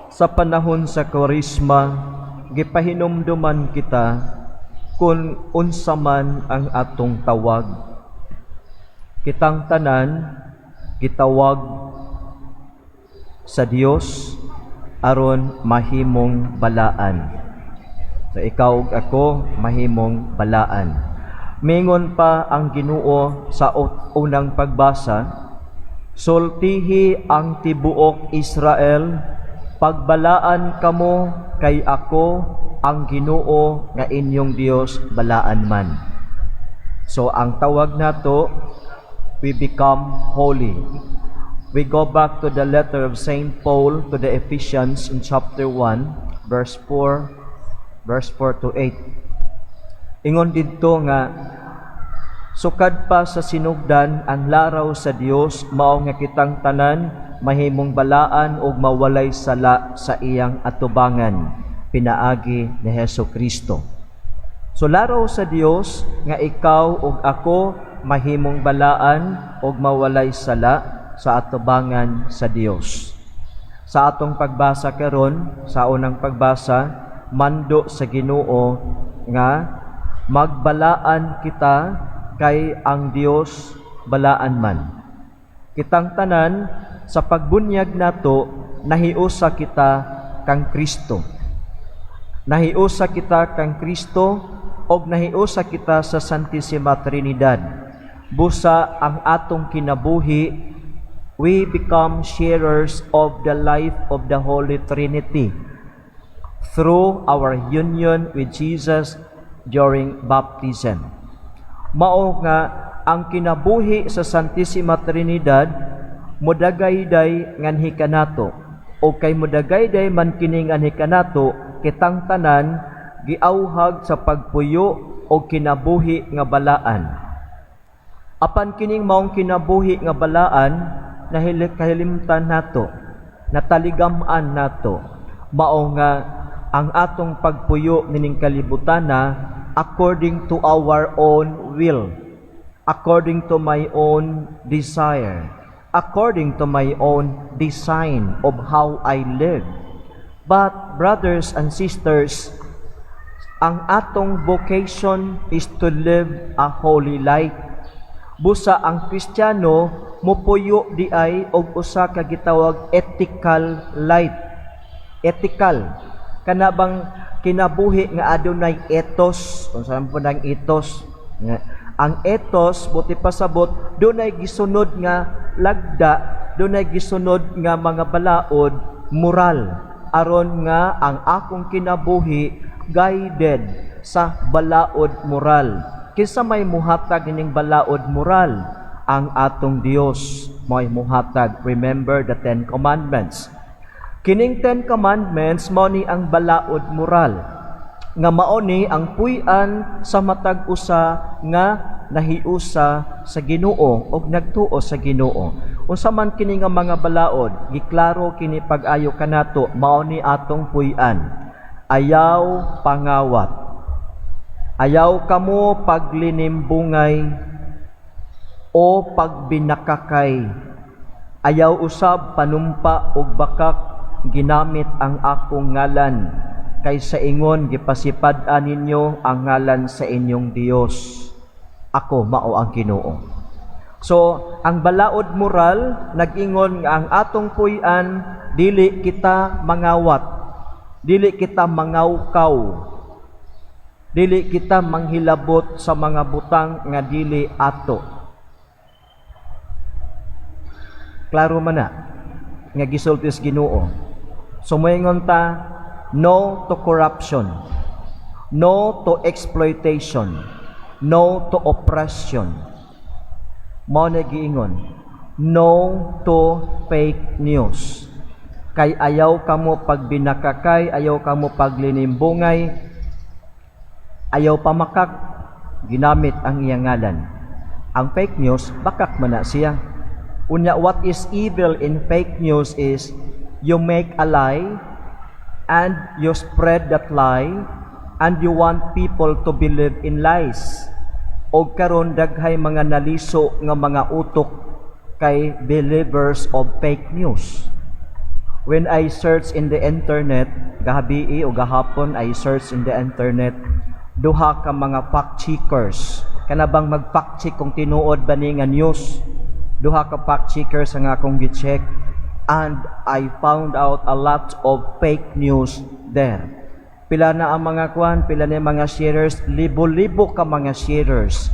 Sa panahon sa Kwaresma, gipahinumduman kita kung unsa man ang atong tawag. Kitang tanan gitawag sa Dios aron mahimong balaan. So ikaw ug ako mahimong balaan. Mingon pa ang Ginoo sa unang pagbasa, "Sultihi ang tibuok Israel, pagbalaan kamo kay ako ang Ginoo nga inyong Dios balaan man." So ang tawag nato, we become holy. We go back to the letter of Saint Paul to the Ephesians in chapter 1, verse 4, verse 4 to 8. Ingon didto nga sukad pa sa sinugdan, ang laraw sa Dios mao nga kitang tanan mahimong balaan ug mawalay sala sa iyang atubangan pinaagi ni Hesus Kristo. So laraw sa Dios nga ikaw ug ako mahimong balaan ug mawalay sala sa atubangan sa Dios. Sa atong pagbasa karon, sa unang pagbasa, mando sa Ginoo nga magbalaan kita kay ang Dios balaan man. Kitang tanan sa pagbunyag nato, nahiusa kita kang Kristo. Nahiusa kita kang Kristo og nahiusa kita sa Santissima Trinidad. Busa ang atong kinabuhi, we become sharers of the life of the Holy Trinity through our union with Jesus during baptism. Mao nga ang kinabuhi sa Santissima Trinidad mudagayday nganhi kanato, o kay mudagayday man kini nganhi kanato, kitang tanan giawhag sa pagpuyo o kinabuhi nga balaan. Apan kining maong kinabuhi nga balaan, kahilimtan nato, nataligam-an nato. Mao nga ang atong pagpuyo nining kalibutana according to our own will, according to my own desire, according to my own design of how I live. But brothers and sisters, ang atong vocation is to live a holy life. Busa ang Kristiyano mupuyo diay og usa ka gitawag ethical life. Ethical. Kana bang kinabuhi nga adunay ethos, unsa man po nang ethos? Nga, ang ethos, buot ipasabot, dunay gisunod nga lagda, dunay gisunod nga mga balaod moral aron nga ang akong kinabuhi guided sa balaod moral. Kinsa may muhatag ining balaod moral? Ang atong Dios may muhatag. Remember the Ten Commandments. Kining Ten Commandments mao ni ang balaod moral nga mao ni ang puy-an sa matag usa nga nahiusa sa Ginoo og nagtuo sa Ginoo. Unsa man kini nga mga balaod, giklaro kini pag-ayo kanato, mao ni atong puy-an. Ayaw pangawat. Ayaw kamo paglinimbungay o pagbinakakay. Ayaw usab panumpa og bakak ginamit ang akong ngalan, kay sa ingon gipasipad-an ninyo ang ngalan sa inyong Dios. Ako mao ang Ginoo. So, ang balaod moral nag-ingon nga ang atong puy-an, dili kita mangawat, dili kita mangawkaw, dili kita manghilabot sa mga butang nga dili ato. Klaro man na nga gisulti sa Ginoo. So moingon ta, no to corruption, no to exploitation, no to oppression. Mao na giingon, no to fake news. Kay ayaw kamo pagbinakakay, ayaw kamo paglinimbungay, ayaw pamakak, ginamit ang iyang ngalan. Ang fake news, bakak man na siya. Unya, what is evil in fake news is you make a lie and you spread that lie and you want people to believe in lies. Og karon daghay mga naliso nga mga utok kay believers of fake news. When I search in the internet, gabii o gahapon I search in the internet, duha ka mga fact checkers. Kana bang mag-fact check kung tinuod ba ni nga news? Duha ka fact checkers ang akong gi-check and I found out a lot of fake news there. Pila na ang mga kwan, pila na ang mga sharers, libo-libo ka mga sharers.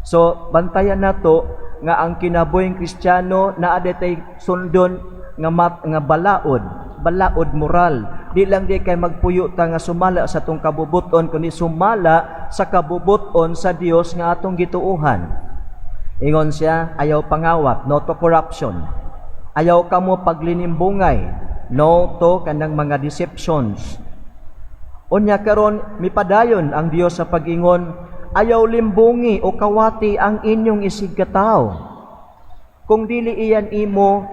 So, bantayan nato nga ang kinabuhing Kristiyano naa tay sundon nga mat, nga balaod, balaod moral. Di lang di kay magpuyo ta nga sumala sa atong kabubuton, kundi sumala sa kabubuton sa Dios nga atong gituohan. Ingon siya, ayaw pangawat, no to corruption. Ayaw kamo paglinimbungay, no to kanang mga deceptions. Unya karon mipadayon ang Dios sa pag-ingon, ayaw limbungi o kawati ang inyong isigkatawo. Kung dili iyan imo,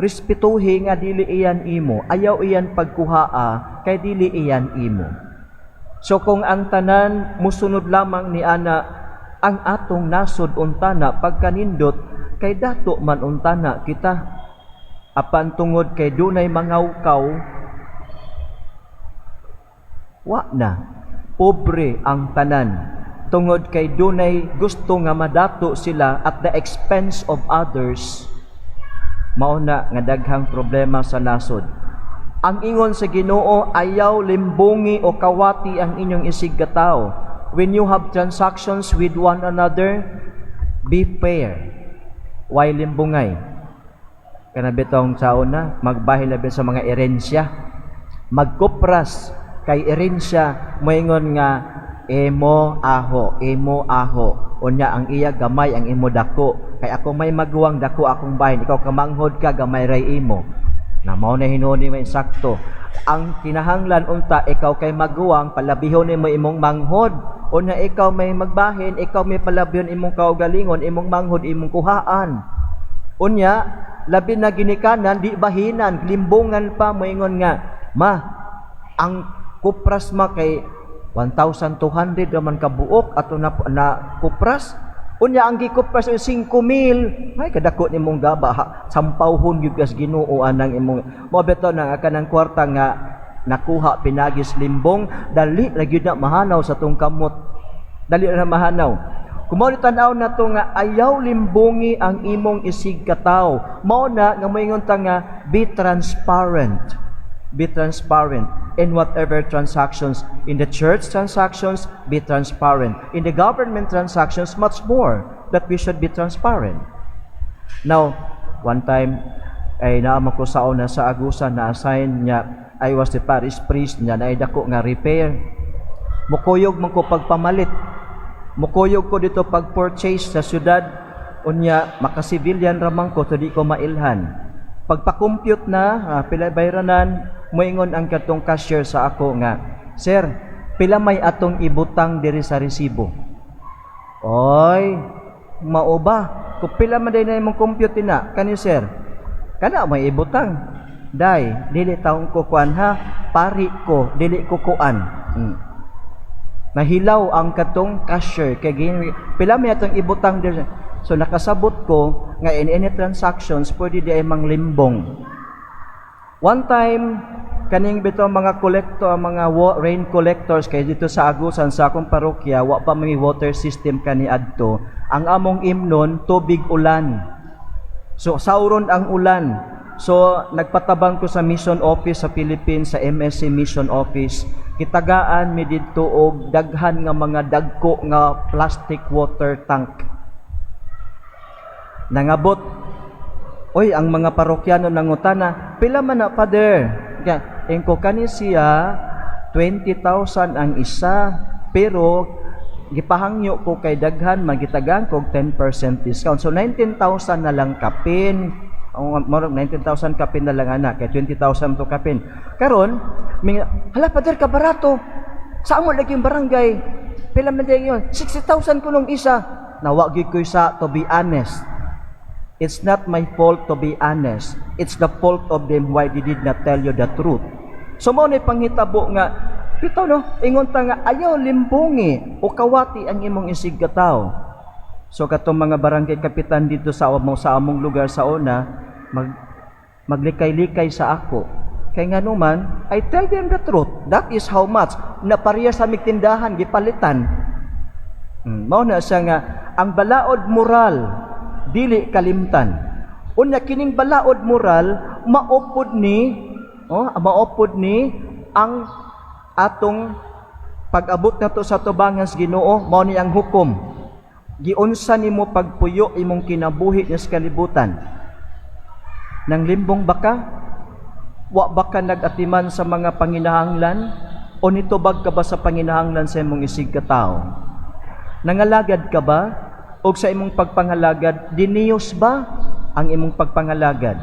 respetuhi nga dili iyan imo. Ayaw iyan pagkuhaa kay dili iyan imo. So kung ang tanan musunod lamang ni ana, ang atong nasod untana pagkanindot kay dato man untana kita. Apan tungod kay dunay mangawkaw, wa na pobre ang tanan tungod kay dunay gusto nga madato sila at the expense of others. Mao na nga daghang problema sa nasod. Ang ingon sa Ginoo, ayaw limbungi o kawati ang inyong isigkatawo. When you have transactions with one another, be fair. Why limbungay? Kana bitong sa una, magbahin labi sa mga erensya. Magkupras kay erensya, moingon nga imo aho, imo aho. Unya ang iya gamay, ang imo dako. Kay ako may maguwang, dako akong bahin, ikaw kamanghod ka, gamay ray imo. Na mao na hinuon ni may sakto. Ang kinahanglan unta, ikaw kay maguwang, palabihon nimo imong manghod. Unya ikaw may magbahin, ikaw may palabihon imong kaugalingon, imong manghod imong kuhaan. Unya, labi na ginikanan, di bahinan, limbungan pa, moingon nga, "Ma, ang kupras ma kay 1,200 naman kabuok ato na kupras." Unya ang gikupras ay 5,000. Ay, kadako nimong gaba ha, sampawhon gyud kas Ginoo anang imong mo beto na kanang kwarta nga nakuha pinagis limbong, dali ra gyud na mahanaw sa tong kamot. Dali ra mahanaw. Kung mao ni tan-aw nato nga ayaw limbungi ang imong isig katawo. Mao na nga moingon ta nga be transparent. Be transparent in whatever transactions. In the church transactions, be transparent. In the government transactions, much more that we should be transparent. Now, one time, ay naama ko sa una sa Agusan na assign niya, I was the parish priest niya, na dako nga repair. Mukuyog man ko pagpamalit. Mukuyog ko dito pag-purchase sa syudad, unya maka-civilian ramang ko, to di ko mailhan. Pagpa-compute na, pila bayranan, moingon ang katong cashier sa ako nga, "Sir, pila may atong ibutang diri sa resibo?" "Oy, mao ba? Kung pila man day na imong compute na, kani sir, kana may ibutang." "Day, dili taong ko kuan ha, pari ko, dili ko kuan." Nahilaw ang katong cashier kay pila may atong ibutang diri. So nakasabot ko nga in any transactions pwede di ay manglimbong. One time, kaning bitaw mga collector, mga rain collectors, kay dito sa Agusan sa akong parokya wa pa may water system kani adto. Ang among imnon tubig ulan. So sauron ang ulan. So nagpatabang ko sa mission office sa Philippines, sa MSC mission office. Kitagaan mi didto og daghan nga mga dagko nga plastic water tank. Nangabot. Oy, ang mga parokyano nangutana, "Pila man na, Father?" Kaya, ingko kani siya, 20,000 ang isa, pero gipahangyo ko kay daghan magitagan ko 10% discount. So 19,000 na lang kapin. Ang murag 19,000 kapin na lang ana kay 20,000 to kapin. Karon, "Hala Father, kabarato. Sa amo lagi yung barangay. Pila man din yun? 60,000 kunong isa." Nawa gyud ko sa, to be honest. It's not my fault, to be honest. It's the fault of them why they did not tell you the truth. So mao ni panghitabo nga bitaw no, ingon ta nga ayaw limbungi o kawati ang imong isig katawo. So katong mga barangay kapitan dito sa among lugar sa una, mag Maglikay-likay sa ako. Kay nga naman, I tell them the truth. That is how much. Na pareha sa aming tindahan, gipalitan. Mao na siya nga, ang balaod moral, dili kalimtan. Unya kining balaod moral, maupod ni, oh, maupod ni ang atong pag-abot nato sa tubangan sa Ginoo, mao ni ang hukom. Giunsa nimo pagpuyo imong kinabuhi sa kalibutan? Nang limbong ba ka? Wa ba ka nag-atiman sa mga panginahanglan? O nitubag ka ba sa panginahanglan sa imong isig katao? Nangalagad ka ba? O sa imong pagpangalagad, diniyos ba ang imong pagpangalagad?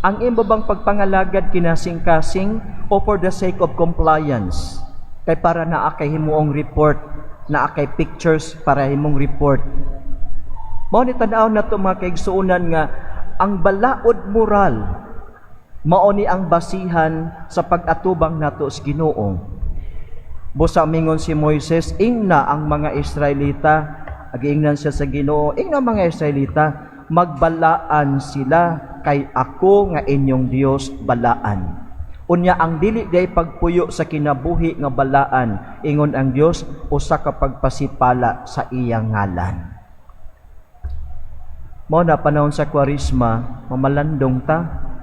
Ang imo bang pagpangalagad kinasing-kasing o for the sake of compliance? Kay para naa kay himuong report, naa kay pictures para himong report. Mao ni tan-aw nato, mga kaigsuonan, nga ang balaod moral mao ni ang basihan sa pag-atubang nato sa Ginoo. Busa mingon si Moises, ingna ang mga Israelita, agiingnan siya sa Ginoo, ingna ang mga Israelita, magbalaan sila kay ako nga inyong Dios balaan. Unya ang dili day pagpuyo sa kinabuhi nga balaan, ingon ang Dios, usa ka pagpasipala sa iyang ngalan. Mao na panahon sa Kwaresma, mamalandong ta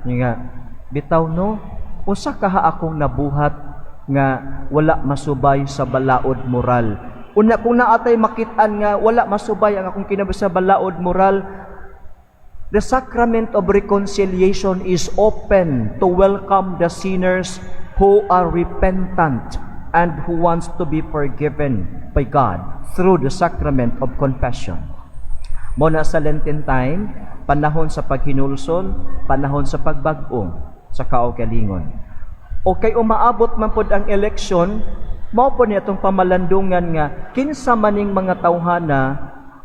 nga bitaw no, usa kaha akong nabuhat nga wala masubay sa balaod moral. Unya kung naatay makit-an nga wala masubay ang akong kinabuhi sa balaod moral, the sacrament of reconciliation is open to welcome the sinners who are repentant and who wants to be forgiven by God through the sacrament of confession. Mao na sa Lenten time, panahon sa paghinulsol, panahon sa pagbag-o sa kaugalingon. O kay umaabot man pod ang eleksyon, mao po niya itong pamalandungan nga kinsa maning mga tawhana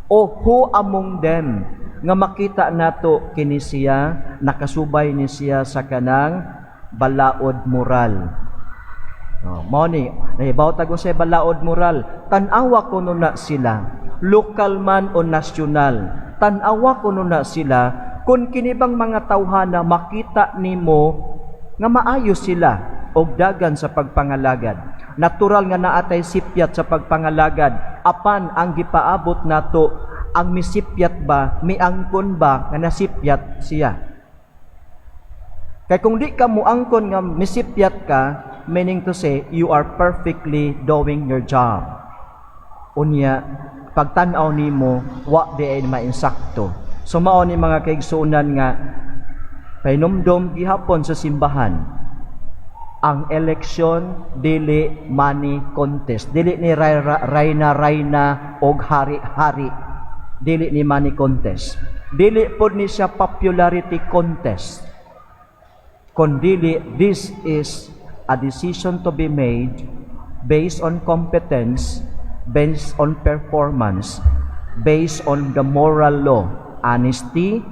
o who among them nga makita nato kini siya nakasubay ni siya sa kanang balaod moral. Oh, mao ni, nahibaw ta kung sa balaod moral, tan-awa kuno na sila, lokal man o nasyonal. Tan-awa kuno na sila kung kini bang mga tawhana makita nimo nga maayo sila og dagan sa pagpangalagad. Natural nga naatay sipyat sa pagpangalagad, apan ang gipaabot nato, ang misipyat ba, miangkon ba nga nasipyat siya? Kay kung di ka muangkon nga misipyat ka, meaning to say, you are perfectly doing your job. Unya, pagtan-aw nimo, wa di ay mainsakto. So mao ni, mga kaigsuonan, nga pahinumdom gihapon sa simbahan, ang eleksyon dili money contest, dili ni rayna rayna og hari hari, dili ni money contest, dili pod ni siya popularity contest, kundili this is a decision to be made based on competence, based on performance, based on the moral law, honesty,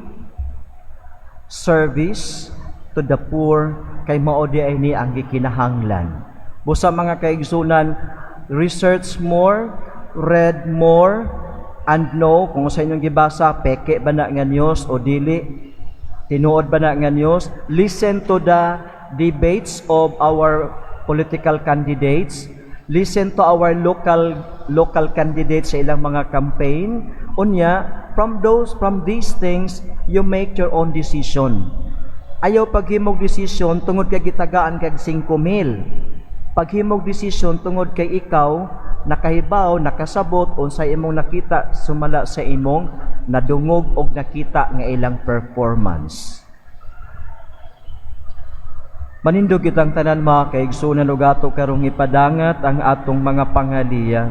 service to the poor, kay mao di ay ni ang gikinahanglan. Busa, mga kaigsunan, research more, read more, and know kung sa inyong gibasa, peke ba na nga news o dili, tinuod ba na nga news. Listen to the debates of our political candidates, listen to our local local candidates sa ilang mga campaign. Unya, from these things, you make your own decision. Ayaw paghimog desisyon tungod kay gitagaan kag 5 mil. Paghimog desisyon tungod kay ikaw nakahibaw, nakasabot unsay imong nakita sumala sa imong nadungog og nakita nga ilang performance. Manindog kitang tanan, mga kaigsunan, ug ato karong ipadangat ang atong mga pangaliya.